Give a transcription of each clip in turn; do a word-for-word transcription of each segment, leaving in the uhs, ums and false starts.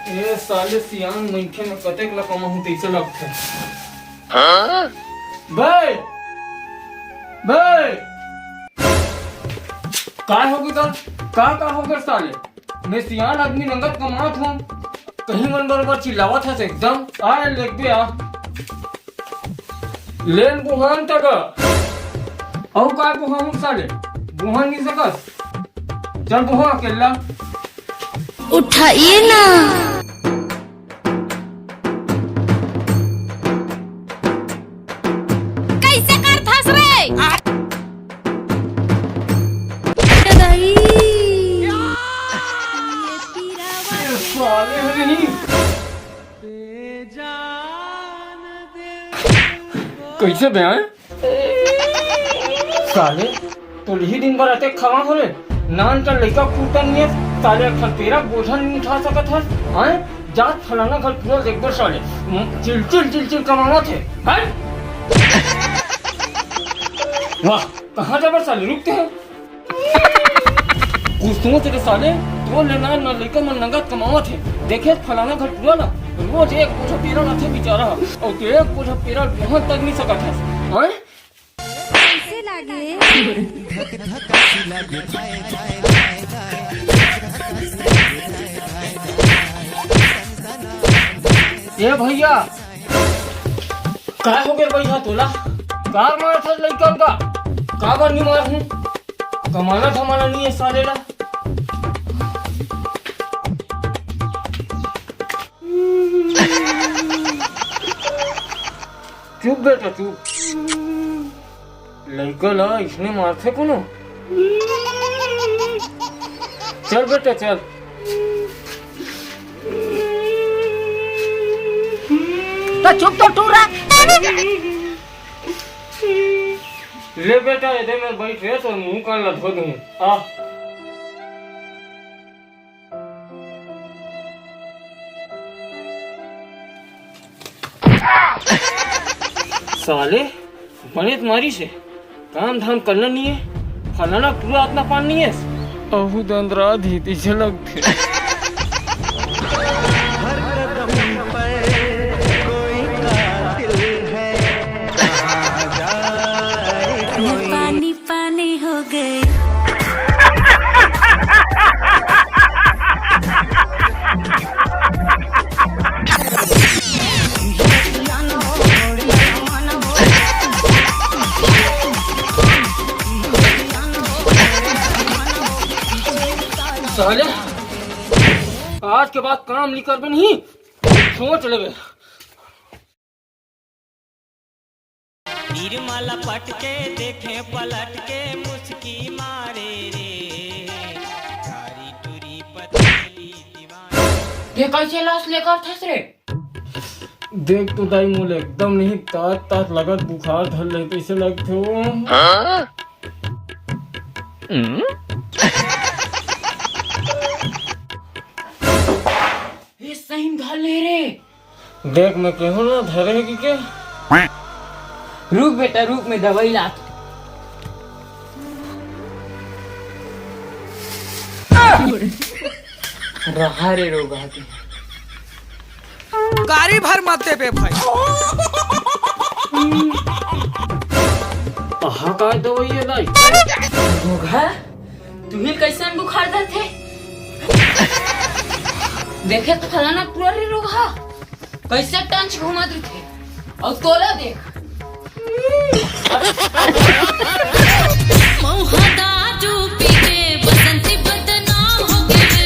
ए साले सियान मनखे में कतेक ला कमाहूं तइसे लगथे। हाँ? बे! बे! काय होगे गा? का, का होगे साले? मैं सियान आदमी नंगत कमात हूँ। कहीं मन बरोबर चिल्लावत हस एकदम। आ रे लेगबे आ। लेन बुहान तक। अउ काय बुहाऊं साले? बुहान नहीं सकस। चल बुहा अकेला। उठाइए ना। कैसे करथस रे? दाई। साले हो नहीं। कैसे बे आए? साले, तो यही दिन भर अतेक खवा हो रे। नान का लइका कूटन नहीं है, साले एक ठन पेरा बोझा नहीं उठा सकत हस। आए, जात फलाना घर पूरा देखबो साले। चिलचिल, चिलचिल कमावत है। हैं? वाह, कहाँ जाबे साले, रुकते हैं। कुछ सोच रे साले, तोर ले ना, ना लइका मन नंगत कमावत हे। देखे फलाना घर टूरा ला, रोज एक बोझा पेरा लाथे बेचारा, अउ ते एक बोझा पेरा बोहन तक नहीं सकत हस। हैं? कैसे लागे? ए भैया, काय हो गया भैया तोला? कार मारथस लइका का? काबर नहीं मारहूं? कमाना धमाना नहीं है साले ला। चुप बेटा चुप। लइका ला इसने मारथे कोनो। चल बेटा चल। तो चुप तो टूरा। ले बेटा, एदे में बैठ रे, तो मुंह कान ला धो दूं। आ। साले, बने त मारी से, काम धाम करना नहीं है, फलाना पूरा अपना पान नहीं है। अहू दंदरा धी तइसे लगथे। हर कदम पर कोई कातिल है, कहाँ जाए कोई। पानी पानी हो गई। साले, आज के बाद काम नहीं करबे नहीं, सोच लेबे। निरमा लपट के देखे पलट के मुस्की मारे रे, कारी टूरी पतली दीवानी। ये कैसे लाश लेकर थस रे? देख तो दाई, मोला एकदम नहीं तात तात लगत, बुखार धर ले तइसे लगथे वो। हाँ? हम्म? ये सही में धर ले रे। देख, मैं केहू ना धरे हे कि के। रुक बेटा, रुक, मैं दवाई लात। रहा रे रोगा के। गाड़ी भर मत देबे भाई। आहा, का दवाई है दाई? रोगा, तुही कैसन बुखार धरथे? देखे तो फलाना टूरा रे रोगा। कैसे टंच घुमत रहिथे? अउ तोला देख। मउहा दारू पी के बसंती बदनाम हो गे रे।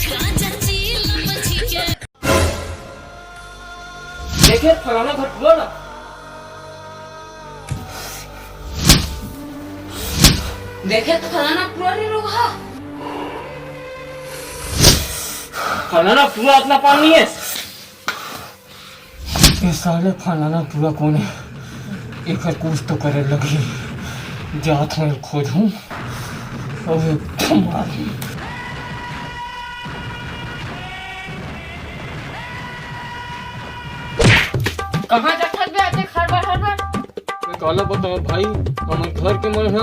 गांजा चीलम पी के। देखे फलाना घर टूरा ना। देखे तो फलाना टूरा रे रोगहा। फलाना टूरा अपना पान नहीं है। ये साले फलाना टूरा कौन है? एकर कुछ तो करे लगही। जात हूँ, खोजहूँ। अबे, मार। कहाँ जाथस बे अतेक हड़बड़ हड़बड़? मैं काला बतावं भाई, हमर घर के मन ह।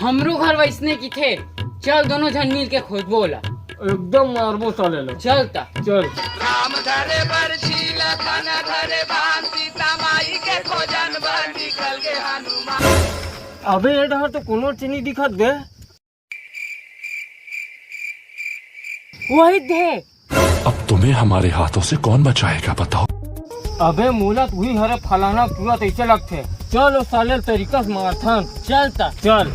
हमरो घर वैसने किथे। चल, दोनों झन मिल के खोजबो ओला। एकदम मारबो साले ला। चल त। चल। राम धरे बरछी, लखन धरे बाण, सीता माई के खोजन बर निकल गे हनुमान। अबे, ए डहर तो कोनो चीज नइ दिखत बे। वही दे। अब तुम्हें हमारे हाथों से कौन बचाएगा, बताओ? अबे मोला तुही हरे फलाना टूरा तइसे लगथे। चल ओ साले ल तरीका से मारथन। चल त। चल।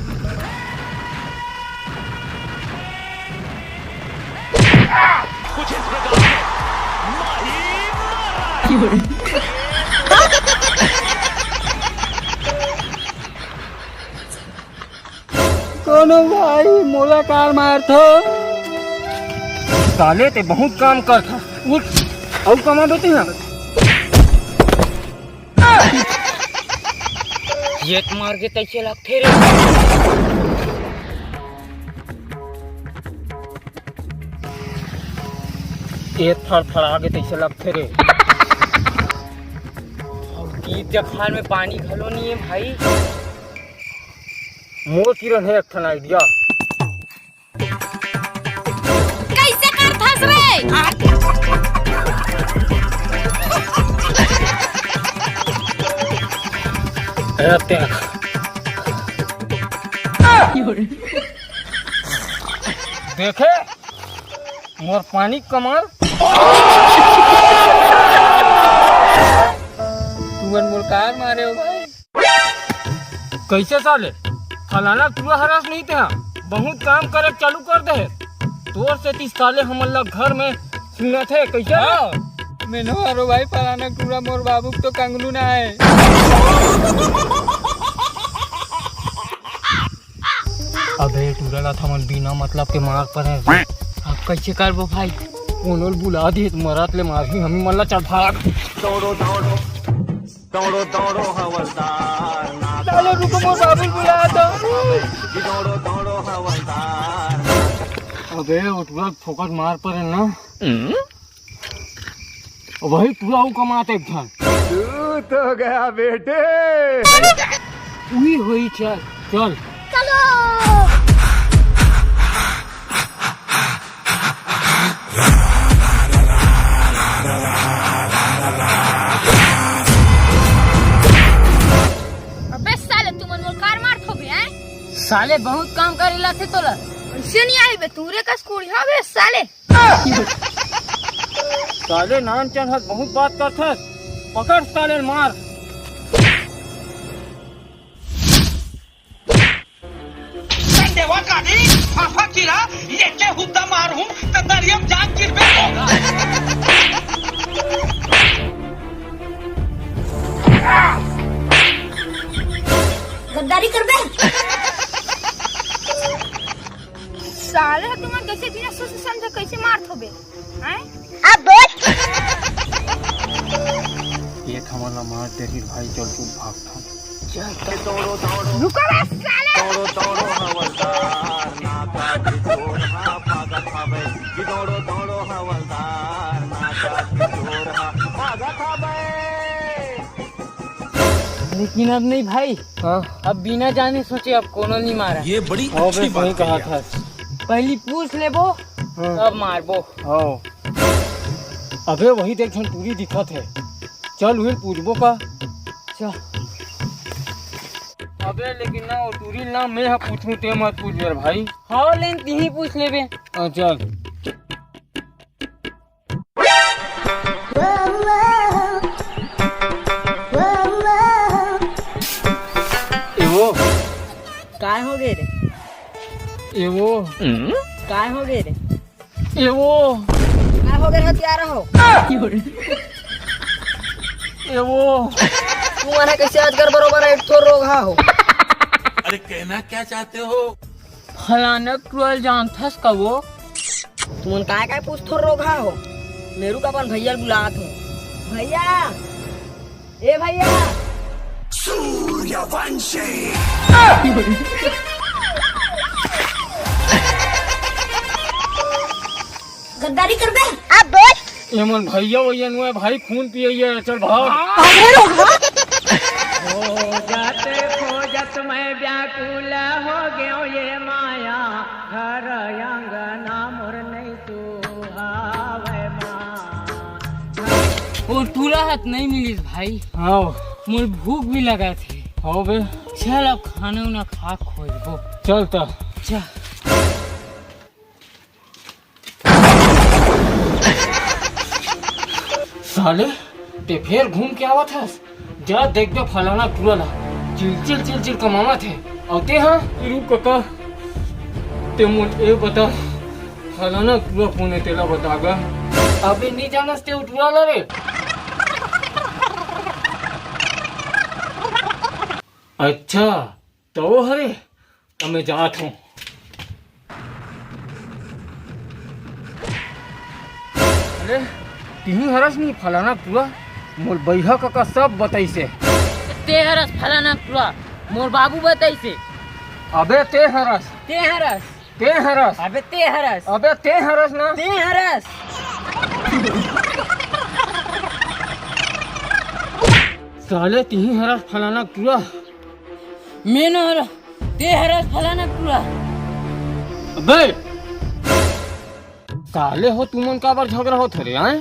कोनो भाई, मोला काबर मारथो? साले, ते बहुत काम करथस। उठ, अउ कमा देते हैं। ये तो मार के तइसे लगथे रे। ए फड़फड़ा के तइसे लगथे रे। अउ गीत जखार में पानी घलो नइ हे भाई। मोर किरण हे एक ठन idea। कइसे करथस रे? ए, ते। देखे? मोर पानी कमाल। तुमन मोर काबर मारे हो भाई? कइसे साले? फलाना टूरा हरस नहीं ते हा? बहुत काम करे चालू कर दे हे। तोर सेती साले हमन ला घर में सुनत हे। कइसे रे? हाँ, मैं नो हरो भाई, फलाना टूरा मोर बाबू के तो कंगलू ना हे। अबे टूरा ला त हमन बिना मतलब के मार परे। अब कइसे करबो भाई? कोनो ल बुला दे त मरत ले मारही हमी मन ला। चल भाग। दौड़ो, दौड़ो, दौड़ो, दौड़ो हवलदार, ना साले रुको, मोर बाबू ल बुला दो। दौड़ो, दौड़ो हवलदार। अबे ओ टूरा फोकट मार परे ना। वही पूरा ऊ कमात एक झन। तू तो गया बेटे। उही होई, चल, चल। चलो। अबे साले, तुमन मोर कार मारथो बे, हैं? साले बहुत काम करे लाथे तोला। अइसे नइ आही बे, टूरा कस कुड़िया बे साले। साले नानचन हस बहुत बात करथस, पकड़ साले ल मार। संडेवा कानी, फाफा कीरा, एके हुद्दा मारहूं त दरिया म जान गिरबे। गद्दारी करबे। साले ह तुमन कइसे बिना सोचे समझे कइसे मारथो बे? हैं? अब बोल। ये हमन ला मार देही भाई, चल तू भाग, भाग। रुको बे साले। लेकिन अब नहीं भाई, हाँ। अब बिना जाने सोचे अब कोनो नहीं मारा। ये बड़ी हाँ, अच्छी बे, सही बात कहा कही था। आप। पहली पूछ लेबो, हाँ। तब मारबो। हाँ। अबे वही देख झन टूरी दिखत हे, चल उही पूछबो का। चल। अबे लेकिन ना वो टूरी ना मैं ह पूछूं, ते मत पूछ यार भाई। हाँ लेन तिही पूछ लेबे। हाँ चल। ए वो। काय हो गे रे? ए वो। काय हो गे रे? ए वो। काय हो गे हथियार हो? ए वो। तू माने कइसे अजगर बरोबर एक ठो रोगहा हो? अरे कहना क्या चाहते हो? फलाना टूरा ल जानथस का वो? तुमन काय काय पूछथो रोगहा हो? मैं रुक अपन भैया ल बुलात हूँ। भैया, ए भैया। सूर्यवंशी। गद्दारी करबे? अब बोल। एमन भैया वैया नुए भाई, खून पियैया, चल भाग। अरे रोगहा। व्याकुल हो गयो ये माया, घर अंगना मोर नहीं सुहावे माँ। वो टूरा हाथ नहीं मिलिस भाई। हाँ। मोर भूख भी लगा थे। हाँ बे। चल अब खाना उना खा खोजबो। चल त। चल। साले, ते फेर घूम के आवत हस? जा देखबे फलाना टूरा ला, चिलचिल चिलचिल कमावत हे। अउ ते हा? रुक कका, ते मोल ए बता, फलाना टूरा कोन हे तेला बता गा। अबे नी जानस ते टूरा ला रे? अच्छा, त वो हरे, त मैं जात हूँ। अरे, तिही हरस नी फलाना टूरा, मोर बइहा कका सब बतइसे। ते हरस फलाना टूरा, मोर बाबू बतइसे। अबे ते हरस। ते हरस। ते हरस। अबे ते हरस। अबे ते हरस ना। ते हरस। साले तिही हरस फलाना टूरा। मैं न हरस, ते हरस फलाना टूरा। अबे! साले हो तुमन काबर झगड़ा होत हरे, हैं?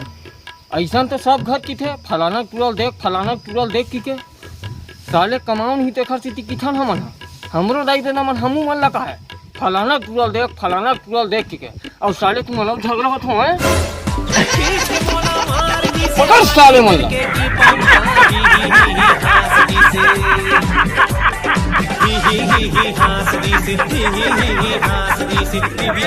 अइसन तो सब घर किथे, फलाना टूरा ल देख, फलाना टूरा ल देख किके। साले कमावन ही तेखर सेती किथन हमन ह। हमरो दाई ददा मन हमू मन ल कहे, फलाना टूरा ल देख, फलाना टूरा ल देख किके। अउ साले तुमन अउ झगड़ा होत हो, हैं? पकड़ साले मन ला।